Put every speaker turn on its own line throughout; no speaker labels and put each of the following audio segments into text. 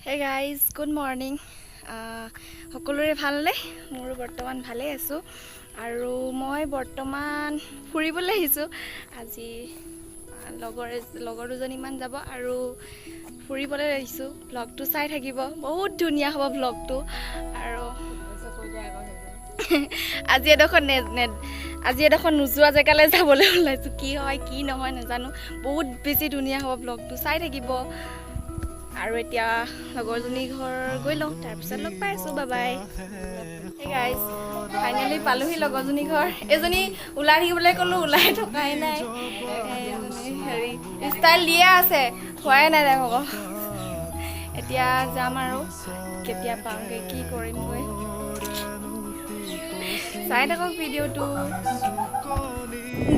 Hey guys, good morning. সকলোৰে ভালনে? মোৰো বৰ্তমান ভালেই আছোঁ আৰু মই বৰ্তমান ফুৰিবলৈ আহিছোঁ। আজি লগৰ দুজনীমান যাব আৰু ফুৰিবলৈ আহিছোঁ। ভ্লগটো চাই থাকিব, বহুত ধুনীয়া হ'ব ভ্লগটো। আৰু আজি এডোখৰ নোযোৱা জেগালৈ যাবলৈ ওলাইছোঁ। কি হয় কি নহয় নাজানো, বহুত বেছি ধুনীয়া হ'ব ভ্লগটো, চাই থাকিব। আৰু এতিয়া লগৰজনী ঘৰ গৈ লওঁ, তাৰপিছত লগ পাই আছোঁ। Bye bye. Hey guys, finally পালোহি লগৰজনী ঘৰ। এজনী ওলাই থাকিবলৈ ক'লোঁ, ওলাই থকাই নাই। এজনী হেৰি ষ্টাইল দিয়ে আছে, হোৱাই নাই তাই আকৌ। এতিয়া যাম আৰু, কেতিয়া পাওঁগৈ কি কৰিমগৈ চাই থাকক ভিডিঅ'টো।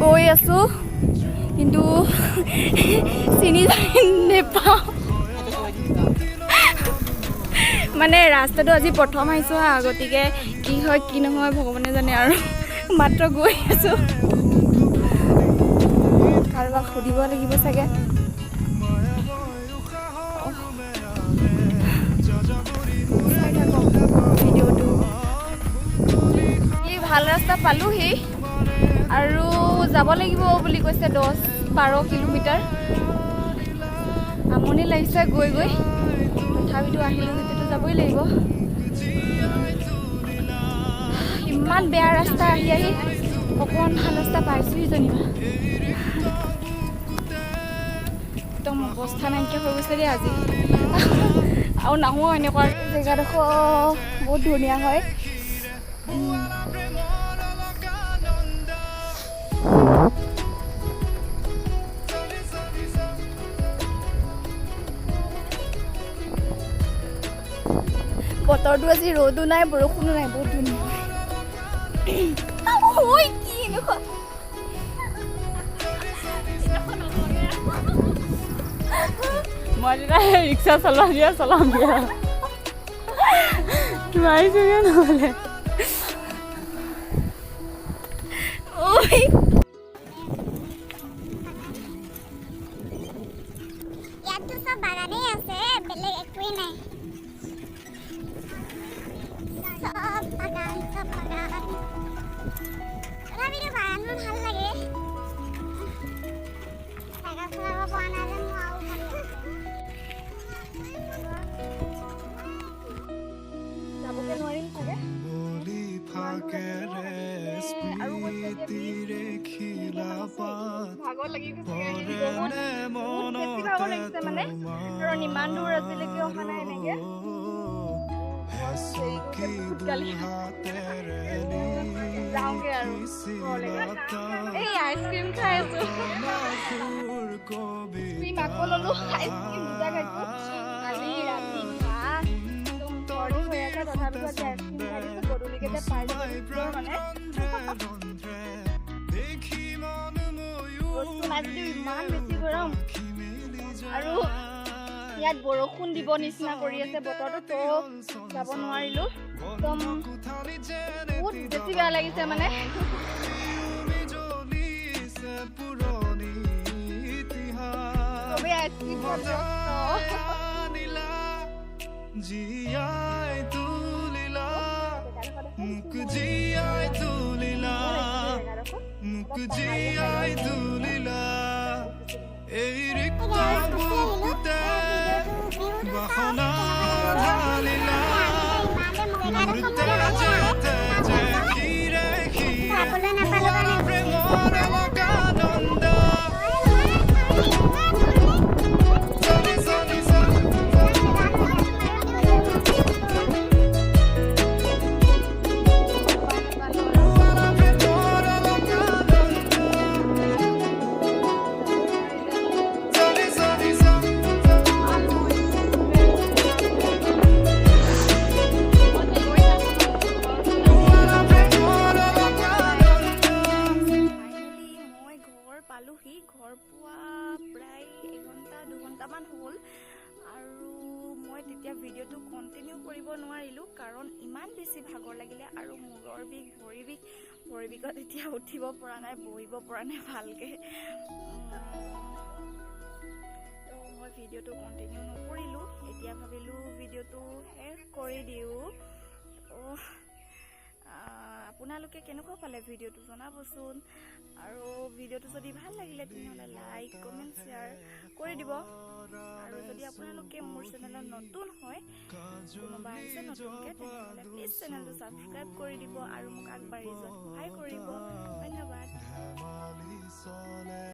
গৈ আছোঁ কিন্তু চিনি নেপাওঁ, মানে ৰাস্তাটো আজি প্ৰথম আহিছোঁ হা, গতিকে কি হয় কি নহয় ভগৱানে জানে আৰু। মাত্ৰ গৈ আছোঁ, কাৰোবাক সুধিব লাগিব চাগে। চাই থাকক ভিডিঅ'টো। এই ভাল ৰাস্তা পালোহি আৰু যাব লাগিব বুলি কৈছে 10-12 কিলোমিটাৰ। আমনি লাগিছে গৈ গৈ, তথাপিতো আহিলোঁ যেতিয়াতো যাবই লাগিব। ইমান বেয়া ৰাস্তা আহি আহি অকণমান ভাল ৰাস্তা পাইছোঁহি যেনিবা। একদম অৱস্থা নাইকিয়া হৈ গৈছে দেই আজি, আৰু নাহোঁ এনেকুৱা। জেগাডোখৰ বহুত ধুনীয়া হয়। বতৰটো আজি ৰ'দো নাই বৰষুণো নাই, বহুত ধুনীয়া। কি এনেকুৱা
মই তেতিয়া ৰিক্সা চলোৱা দিয়া চলাম দিয়া মাৰিছোগে নহ'লে।
ইয়াততো চব বাগানেই আছে, বেলেগ একোৱেই নাই, চব বাগান চব বাগান। তথাপিতো বাগানবোৰ ভাল লাগে। চাইকেল চলাব পৰা নাই যে মোৰ আৰু ভাল লাগে।
যাবগে নোৱাৰিম চাগে। ভাগৰ লাগি গৈছে, বহুত বেছি ভাগৰ লাগিছে মানে, কাৰণ ইমান দূৰ আজিলৈকে অহা নাই এনেকে। যাওঁগে আৰু ঘৰলৈ। এই আইচক্ৰীম খাই আছো, আইচক্ৰীম আকৌ ল'লো, আইচক্ৰীম দুটা খাইছো। কালি ৰাতি কাহ একদম চৰ্দি হৈ আছে, তথাপিতো আজি আইচক্ৰীম খাই দিছো। গধূলিকে যে পাই যাব মানে ৰ'দটো নাই যদিও ইমান বেছি গৰম, আৰু ইয়াত বৰষুণ দিব নিচিনা কৰি আছে বতৰটো, তো যাব নোৱাৰিলোঁ। একদম বহুত বেছি বেয়া লাগিছে মানে। চবেই আইচক্ৰীম
চাবলৈ নাপালো কাৰণে
মই ঘৰ পালোহি। ঘৰ পোৱা প্ৰায় 1-2 ঘণ্টামান হ'ল আৰু মই তেতিয়া ভিডিঅ'টো কণ্টিনিউ কৰিব নোৱাৰিলোঁ, কাৰণ ইমান বেছি ভাগৰ লাগিলে আৰু মূৰৰ বিষ, ভৰি বিষ। ভৰি বিষত এতিয়া উঠিব পৰা নাই, বহিব পৰা নাই ভালকৈ। তো মই ভিডিঅ'টো কণ্টিনিউ নকৰিলোঁ। এতিয়া ভাবিলোঁ ব্লগটো শেষ কৰি দিওঁ। আপোনালোকে কেনেকুৱা পালে ভিডিঅ'টো জনাবচোন। আৰু ভিডিঅ'টো যদি ভাল লাগিলে, তেনেহ'লে লাইক, কমেণ্ট, শ্বেয়াৰ কৰি দিব। আৰু যদি আপোনালোকে মোৰ চেনেলত নতুন হয়, কোনোবা আহিছে নতুনকৈ, তেনেহ'লে প্লিজ চেনেলটো ছাবস্ক্ৰাইব কৰি দিব আৰু মোক আগবাঢ়ি যোৱাত সহায় কৰিব। ধন্যবাদ।
ধেমালি চলে।